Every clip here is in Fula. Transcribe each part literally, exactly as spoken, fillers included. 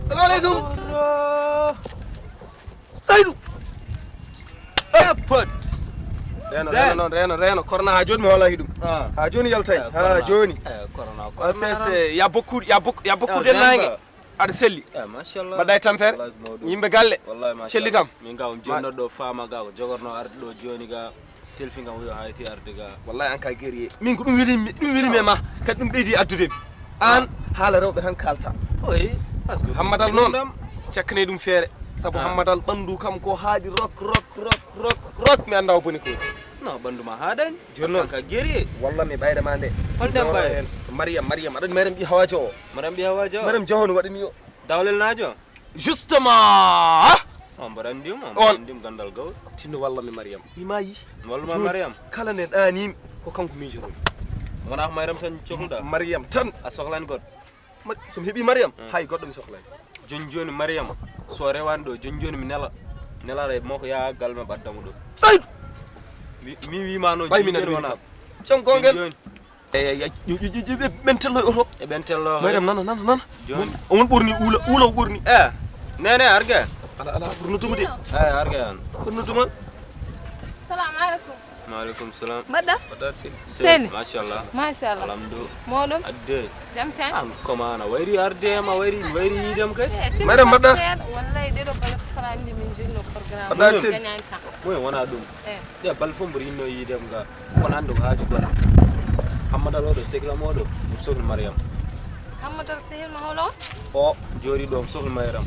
Salamu aleykum. Saydu. Airport. Reeno, reeno noon, reeno, reeno. Corona haa jooni mi hoolaaki ɗum. Ah. Haa jooni yaltay. Eh, haa jooni. Eh, corona, corona. C'est, c'est, il y a beaucoup, il y a beaucoup, il y a beaucoup de naange. Aɗa selli. Eh, machallah. Mbaɗɗa e tampere. Wallahi ko mawɗum. Yimɓe galle. Wallahi machallah. Celli kam. Min ga on jonno ɗo faama ga ko jogorno arde ɗo jooni ga. Telfi ngam wiyo hayti arde ga. Wallahi an ka guerrier. Min ko ɗum weli mi, ɗum weli mi e ma. Kadi ɗum ɓeydi addude mi. An haala rewɓe tan kalta. Oui, parce que Hammadal noon, cakkane ɗum feere. Sabu Hammadal ɓanndu kam ko haaɗi rok, rok, rok, rok, rok. Mi annda o boni ko. Non, ɓanndu ma haaɗani. Jooni noon. Parce que an ka guerrier. Walla mi ɓayre ma nde. Hol nden ɓayre? Mariyam, Mariyam. Aɗa Mariyam ɓi Hawajo o. Mariyam ɓi Hawajo o. Mariyam Jahon waɗani o. Dawlel naajo? Justement! On mboɗo anndi mo, on mboɗo anndi mo ganndal gawri. Tinno walla mi Mariyam. Mi maayi. Wallu ma Mariyam. Kala ne ɗaaniimi ko kanko miijotomi. Wonaa ko Mariyam tan cohluɗaa? Mariyam tan. A sohlaani goɗɗo? Ma-, so mi heɓii Mariyam, hay goɗɗo mi sohlaani. Jooni jooni Mariyam, so rewaani ɗo, jooni jooni mi nela. Nelaaɗo e makko yaha galle maɓɓe addamo ɗo. Saydu! Mi, mi wiima noon, ɓay mi nani wonaa. Jom goongel. Jooni jooni. Eyi, eyi, eyi, ɓen tello e oto. E ɓen tello. Mariam, nana, nana, nana. Jooni. On ɓorni uula, uula o ɓorni. Eh, nene, arge. Ala, ala, ɓorno tuma de. Eh, arge an. Ɓorno tuma. Salamu aleykum. Maaleykum salam. Mbaɗɗa? Mbaɗɗa sel. Sel. Machallah. Machallah. Alhamdu. Moɗum? Adde. Jam tan? An koma ana wayri arde ma wayri, wayri yiidem kay. Eh, tin Mariam, mbaɗɗa? Wallay ɗeɗo bala farandi min jinno programme. Mbaɗɗa sel. Gagnant tan. Moy wona ɗum. Eh. Ɗe bal fof mboɗo yinno yiidem ga. Kono anndu ko haaju goɗɗo. Hammadal oɗo, sehil am oɗo, ɗum sohli Mariam. Hammadal sehil ma holo? O jooɗi ɗo, sohli Mariam.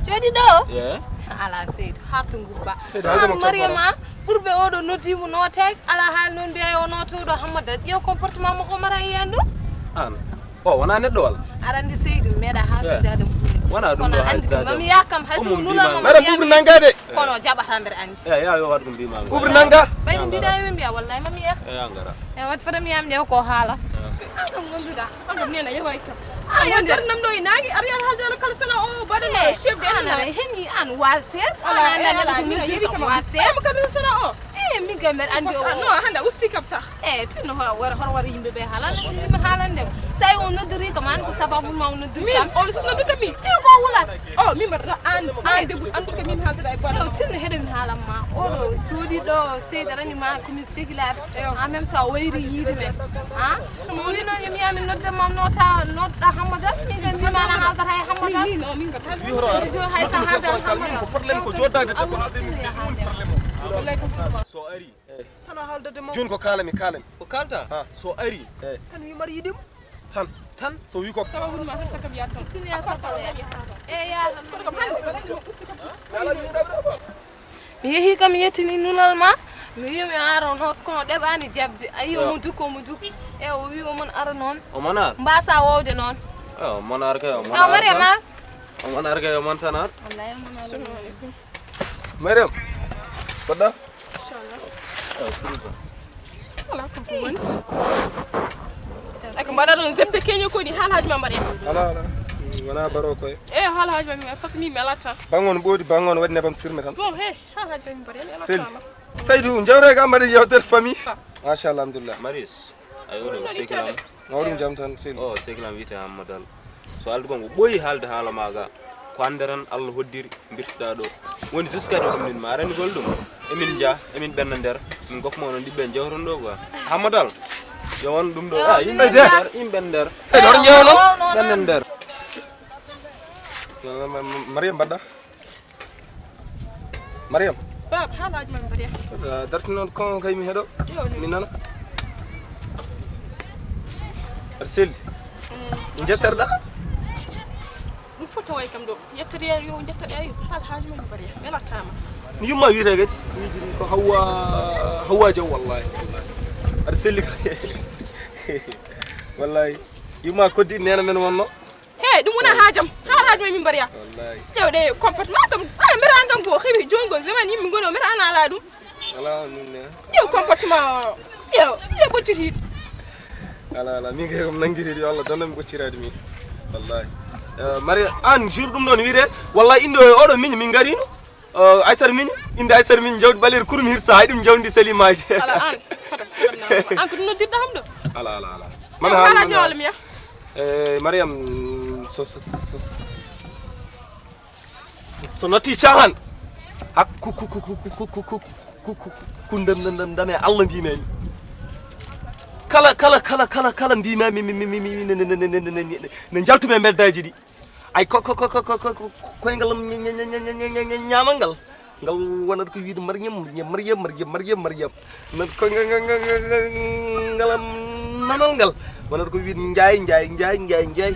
Jooɗi ɗo? Ye. Ala seydi, hartu ngubba. Seydi, an haydara Mariam, ɓurɓe oɗo noddi mo nootaki, ala haali noon mbiya yo nooto ɗo Hammadal. Ƴeew comportement mo ko mara yiyan ɗum. An. O wona neɗɗo walla? Aɗa anndi seydi mi meeɗa haa seydi Adam Fuuta. Wona ɗum ɗo haa seydi Adam. Mami yakam hay so nula mama. Mara ɓuuri nanga de. Kono jaɓata mbeɗa anndi. Eyi, ya yo waɗ ko mbima. Ɓuuri nanga. Ɓayde mbiɗa e min mbiya wallahi mami yak. Eyi, a ngara. E wat fota mi yam ƴeew ko haala. An ko nena yeway kam. A yonde nam ɗo e nangi ari an haalde ala kala sana o baɗa no chef de ana hengi an wal ses. Ala ala min kam wal ses. Kala sana o. Eh, min kam mbeɗa anndi o. No, hannde a usti kam sah. Eh, tinno hoto wara, hoto wara yimɓe ɓe haalande ɗum, yimɓe haalande mo. So tawi o noddiri kam, an ko sababu ma o noddiri kam. Min, on sus noddu kam min. Eh, ko wulat. O, min mbaɗata an, an debbo, an ɓuri kam min haaldata e baɗa. Eh, tinno heɗo mi haalan ma. Oɗo jooɗi ɗo, seydi rani ma, ko min segilaɓe. En même temps, wayri yiide men. Ha? So mo wi noon, mi yamin nodde ma, nota, nodda Hammadal. Min kam mbima na haaldata e Hammadal. Min, min, o, min kam. Jooni hay sa haaldan Hammadal. Ko problème ko joddade debbo haalde min, min woni problème o. Wallahi ko. So ari. Tan a haaldade makko. Jooni ko kaalami, kaalami. Ko kaalta? Ha. So ari. Eh. Tan wi mari yiɗi mo. Tan. Tan. So wi ko. Sawa woni ma hatta kam yaha tan. Tini ya sapale. E ya. Kono kam hannde ko tan mo usti kam. Ala mi ɗaɓɓa. Mi yehi kam yettini nunal ma. Mi wi mi aro noon kono ɗeɓani jaɓde. A yi omo dukko omo dukki. E o wi omon ara noon. Omon ar? Mbasa wowde noon. E omon ar kay omon ar. Mariam ar. Omon ar kay omon tan ar. Wallahi omon ar. Assalamu aleykum. Mariam, mbaɗɗa? Inchallah. Ala ko ko woni. Ay ko mbaɗa ɗon zeppe keño ko ni haalaaji ma mbaɗe. Ala, ala. Wona baro koye. E haalaaji ma mi parce que mi melata. Bangon ɓoodi, bangon waɗi nebam sirme tan. Bon, he, haalaaji ma mi mbaɗe. Sel. Saydu, jawre ga mbaɗen yewtere famille. Machallah, alhamdulillah. Marius, ayo ɗum sekilam. Mawɗum jam tan, sel. O sekilam wiyete Hammadal. So haalde gon ko ɓooyi haalde haala ma ga. Ko hannde tan Allah hoddiri mbirtuɗaa ɗo. Woni jusqu'à ɗo ɗum min ma arani gol ɗum. Emin njaa, emin ɓenna nder. Min gokka ma onon ɗiɓɓe en jawron ɗo quoi. Hammadal. Yo won ɗum ɗo. Ah, yimɓe nder, yimɓe nder. Seydi, hoto njewno? Ɓenna nder. Mariam mbaɗɗa? Mariam. Baba, haalaaji ma mi mbaɗi. Darti noon kon kay mi heɗo. Mi nana. Aɗa selli. Jetterɗa? Ɗum foto way kam ɗo. Yettere yo jettere ay haalaaji ma mi mbaɗi. Welataama. Ni yumma wiyete kadi. Wiyete ko Hawwa, Hawwa Jaw wallahi. Aɗa selli kay. Wallahi. Yumma koddi nena men wonno. He, ɗum wona haajam. Haala haaju ma min mbaɗoya. Wallahi. Ƴeew ɗe comportement kam. Ah, mbeɗa an kam ko heɓi jooni ko zaman yimɓe ngoni o mbeɗa an ala ɗum. Ala min ne. Ƴeew comportement o. Ƴeew, ƴeew ɓoccitiiɗo. Ala, ala, min kay kam nanngiriiɗo yo Allah danno mi ɓocciraade min. Wallahi. Eh, Maria, an jour ɗum ɗon wiyde, wallahi inndo e oɗo miño min ngariino. Eh, Aysata miño, innde Aysata miño jawdi ɓaleeri kurum hirsa, hay ɗum jawdi selimaji. Ala an, fota, fota. An ko ɗum noddirɗo kam ɗo? Ala, ala, ala. Mami, haalaaji ma walla mi yaha? Eh, Mariam, so, so, so, so, so natti caahan. Hakku, ku, ku, ku, ku, ku, ku, ku, ku, ku, ku, ku, ndam, ndam, ndam, ndam, e Allah mbiymi. Kala, kala, kala, kala, kala mbiymi, mi, mi, mi, mi, mi, ne, ne, ne njaltumi e mbeddaaji ɗi. Ay, ko, ko, ko, koyngal am ñaamal ngal. Ngal wonata ko wiide Mariam, Mariam, Mariam, Mariam, Mariam. Nan ko nga, nga, nga, nga, nga, ngalam nanal ngal. Wonata ko wiide Njaay, Njaay, Njaay, Njaay, Njaay.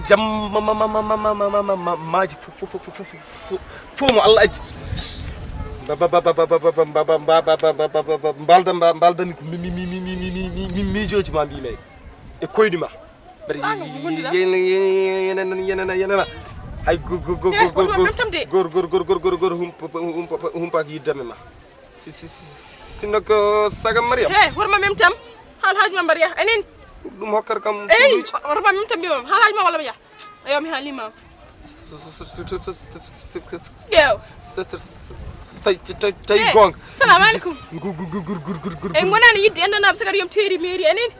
Jam ma, ma, ma, maaji fof, fof, fof, fof, fof, fof mo Allah addi. Ba, ba, ba, ba, ba, ba, ba, ba, ba, ba, ba, ba, ba, ba, ba, ba, mbalda, mba-, mbalda mi ko mi, mi, mi, mi, mi, mi, mi, mi, miijooji ma mbiimi e koyɗi ma. Mbaɗa An ko gonduɗa? Yenana, yenana, yenana, yenana. Hay go, go, go, Eh, go, go, wonma go. Memtam de. Gor, gor, gor, gor, gor, gor, humpa, humpa, humpa, humpaki yiddame ma. Si, si, si, sinno ko saga Mariam. He, wonma memtam. Haal haaju ma mbaɗa yaha. Anin. Ɗum hokkata kam Ey, suuɗuuji. Wonma memtam mbimam. Haal haaju ma walla mi yaha. Ayo, mi haalima. Ƴeew. Tawi, tawi, tawi Eh, goonga. Salamu aleykum. Gur, gur, gur, gur, gur, gur, gur. En ngonaani yidde en nanaɓe sagar yom teeri meeri anin.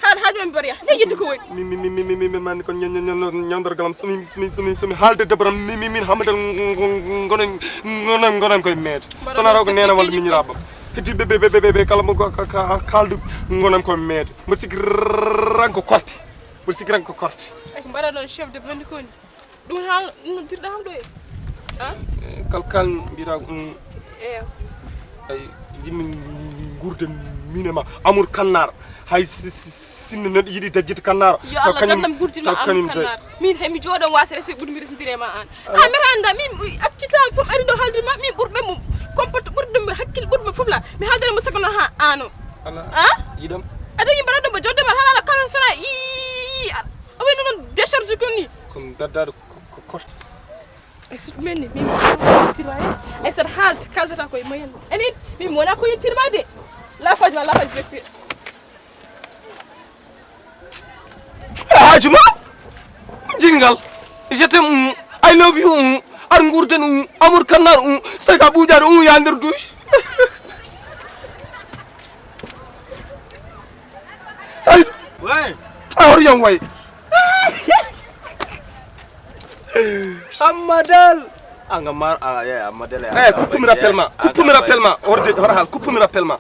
Haal haaju men mbaɗa yaha. Nde yidde ko woni? Mi, mi, mi, mi, mi, mi, mi, mani kon ñaw-, ñaw-, ñaw-, ñawndorgal am. Somi, somi, somi, somi haalde debbo tan, mi, mi, min Hammadal ngo-, ngo-, ngo-, ngonen, ngonen, ngonen koye meeɗe. Sonaa raw ko neene walla miñiraaɓe am. Heddi ɓe, ɓe, ɓe, ɓe, ɓe, kala mo ko ka, ka, ka, kaaldu ngonen koye meeɗe. Mbo sikki ranko korte. Mbo sikki ranko korte. Ay, ko mbaɗa noon chef de bande koni. Ɗum haal noddirɗa kam ɗo e? Ah? Eh, kal kal mbiyata ɗum. Eyo. Ay, yimɓe nguurden min e ma. Amour Kannar. Hay si, si, sinno neɗɗo yiɗi dajjita Kannar. Yo Allah gandam gurdin ma Amour Kannar. Min he mi jooɗo wasa ese ɓuri mi resindire ma an. Ala. Ah, mbeɗa anda, min accita fof ari ɗo haalde ma, min ɓurɓe mo comporte, ɓurɗe mo hakkil, ɓurɓe fof la. Mi haaldere mo sagono ha ano. Ala. Ah? Yiɗam. Ada yimɓe ɗo ɗo jonde ma hala kala sana. Ii, o woni noon décharge kon ni. Ko mi beddaɗo ko, ko korte. Aysata men ni, min tirma e. Aysata haalde, kaldata koye moyen. Anin, min mi wona ko yintirma de. Lafaji ma, lafaji sekki. Haaju ma? Jingal. Je t'aime, um. I love you, um. Ar ngurden, um. Amour Kannar, um. Seka ɓuuƴaɗo, um, ya nder douche. Salut. Ouais. Ah, hori yam way. Ammadal. Anga mar, ah, yeah, Ammadal. Eh, kuppumi rappel ma. Kuppumi rappel ma. Horde, hor hal, kuppumi rappel ma.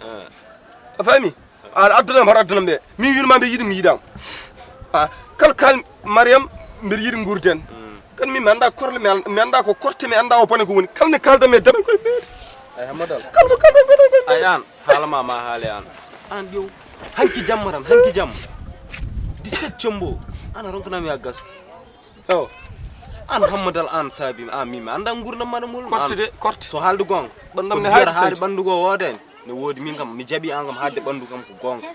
A faami? A addana hoto addana ɓe. Min wiinoma ɓe yiɗi mi yiɗama. Ah, kal kal Mariam mbeɗa yiɗi ngurden. Kan min mi annda korle, mi an-, mi annda ko korte, mi annda o bone ko woni. Kal ne kalda mi e dame koye meeɗe. Ay, Hammadal. Kal mo kalda mi e dame koye meeɗe. Ay, an, haala ma, ma haale an. An ƴeew. Hanki jamma tan, hanki jamma. Dix-sept combo. An a ronkanami a gaso. Ewo. An Hammadal an saabi an min mi annda ngurdam maɗa mol. Korte de, korte. So haalde goonga. Ɓandam ne haari ɓanndu goo woodani. Ne woodi min kam, mi jaɓi an kam haadde ɓanndu kam ko goonga.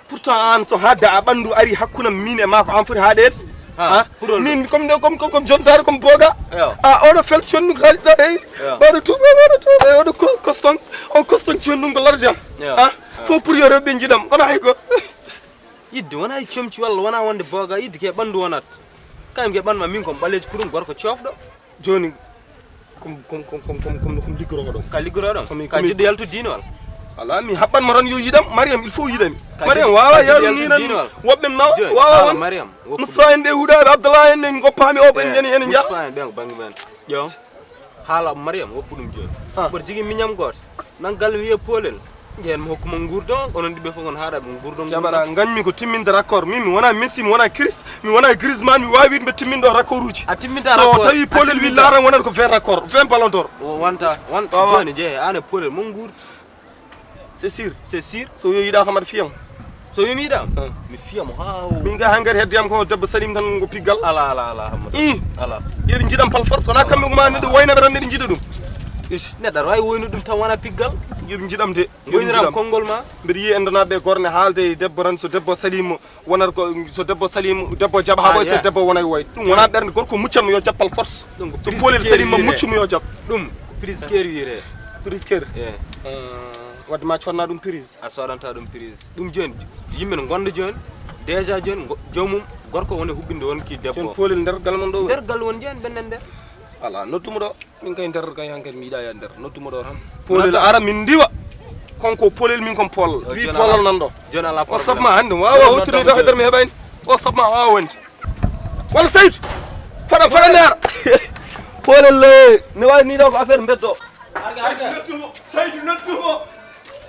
Pourtant an so haadde a ɓanndu ari hakkunam min e ma ko an foti haaɗeede. Ha, ha? Min comme, comme, comme, comme jontaare comme booga. Ewa. A oɗo fel conndu haalis a heyi. Ewa. Oɗo tuuɓe, oɗo tuuɓe, oɗo ko-, coston, o coston conndu ko l'argent. Ewa. Ha? Ewa. Fof pour yo rewɓe njiɗam, kono hay ko. Yidde wona e comci walla wona wonde booga, yidde ke ɓanndu wonat. Kañum ke ɓanndu ma min ko ɓaleejo kurum gorko coofɗo. Jooni, ko mi, ko mi, ko mi liggorooɗo. Ka liggorooɗo? Ko mi, ko mi jiɗɗo yaltude diine walla? Alaa, mi haɓɓan mo tan yo yiɗam. Mariam, il faut yiɗami. Mariam waawa yaarude nii tan. Woɓɓe nawa, waawa wonde. Mariam, woppu ɗum. Moustapha en ɓe huɗaaɓe, Abdallah en, en ngoppaami o, ɓen njani, en njaha. Moustapha en ɓe ko bannge men. Ƴeew. Haala Mariam, woppu ɗum jooni. Ah. Mboɗo jogii miñam gooto. Nan galle mi wiye Poolel. Njehen mi hokkuma nguurdo, onon ɗiɓɓe fof ngon haaɗa ɓe nguurdo. Jaɓaɗa, ngañmi ko timminde raccord. Min mi wona Messi, mi wona Chris, mi wona Griezmann, mi waawi wiide mbe timminɗo raccord uji. A timminta raccord. So tawi Poolel wi laaran wonata ko vingt raccord, vingt ballon d'or. O wonta, won jooni jeehe, aan e Poolel mo nguurdi. C'est sûr. C'est sûr. So yo yiɗa kam aɗa fiyam. So wiimi yiɗa? Ah. Mi fiya mo haa o. Min ga hangar hedde am ko debbo Salim tan ko piggal. Ala, ala, ala, Hammadou. Ih. Ala. Yoɓe njiɗam par force, wona kamɓe ko ma neɗɗo woynaɓe tan neɗɗo njiɗa ɗum. Ish. Neɗɗo aɗa waawi woynude ɗum tan wona piggal. Yoɓe njiɗam de. Yoɓe njiɗam. Konngol ma. Mbeɗa yiya e ndanaaɓe gorne haalde e debbo tan, so debbo Salim wonata ko, so debbo Salim, debbo jaɓa haa ɓoy, so debbo wona e woy. Ɗum wona ɓernde gorko muccanmo yo jaɓ par force. So Poolel Salim ma muccum yo jaɓ. Ɗum, prise kër wiyetee. Prise kër? Eh. Eh, wadde ma codna ɗum prise. A soodanta ɗum prise. Ɗum jooni, yimɓe no ngonda jooni. Déjà jooni, ngo-, joomum, gorko woni huɓɓinde won kii debbo. Jooni Poolel nder galle mon ɗo woni? Nder galle won jooni, ɓennden nder. Ala, noddumo ɗo. Min kay nder kay hankadi mi yiɗa ya nder. Noddumo ɗo tan. Poolel ara min ndiwa. Kanko poolel min kon pool. Wi poolal nan ɗo. Joni ala o sabma hannde mi wawa hottude taw nder mi heɓayni. O sabma wawa wonde. Walla Saydu. Faɗa faɗa mi ara. Poolel le. Ne wawi ni ɗo ko affaire mbeddo. Saydu noddumo. Saydu noddumo.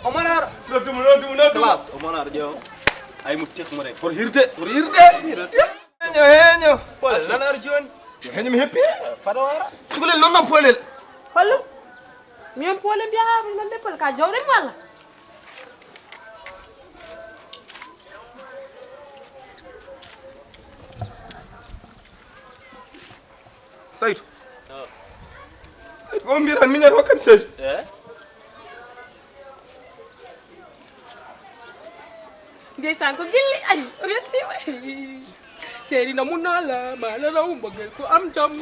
Omar ara. Noddumo noddumo noddumo. Class Omar ara ƴeew. Ay mo tek mo rek. Pour hirde. Pour hirde. Heño heño. Wala nan ar joni. Heño mi heppi. Fada wara. Sugulel non non poolel. Hollo? Min poolel mbiya ha non de pool ka jawre wala? Saytu. Saytu ko mbira miñal hokkan Saytu. Eh? Ndeysaan ko gilli ay o weltima. Chéri na mu naa la maa la raw mbëggeel ku am jom.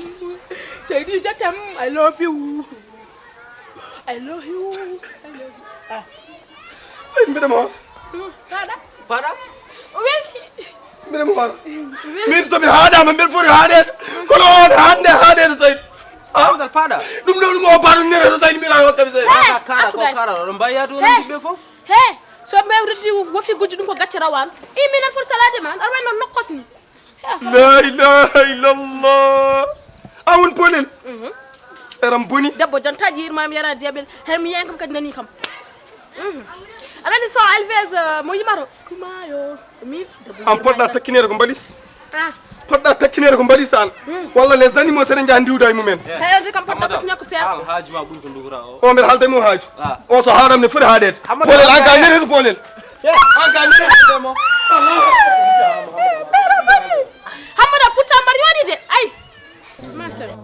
Chéri je t'aime, I love you. I love you. I love you. Ah. Sey mbiɗa mo. Paɗa. Paɗa. O welti. Mbiɗa mo hoora. Min somi haaɗaama mbiɗa foti haaɗeede. Kono on hannde haaɗeede Seydi. Abagal paɗa. Ɗum ɗo ɗum o paɗo nere to Seydi mbiɗa hokkami Seydi. Ka kara ko kara ɗo mbayya to woni ɓe fof. He, so ɓe ruddi wofi gujji ɗum ko gacce rawan. I min an foti salade man ar wayno nokkos ni. La ilaha illallah. A won poolel. Eram boni. Debbo jon taƴi yirmami yara debel. Hay mi yankam kadi nani kam. Aɗa anndi so alvez mo yimato kumayo mi. An poɗɗa takkineede ko mbalis. Poɗɗa takkineede ko mbalis an. Walla les animaux sene njaha ndiwda e mumen. Heyde kam poɗɗa takkineede ko peer. An haaju ma ɓuri ko ndugura o. O mbeɗa haalda e mum haaju. O so haaɗam ne foti haaɗeede. Poolel an ka nerede poolel. An ka nerede mo. Hammada pourtant mbaɗa yooɗi de ay. Machallah.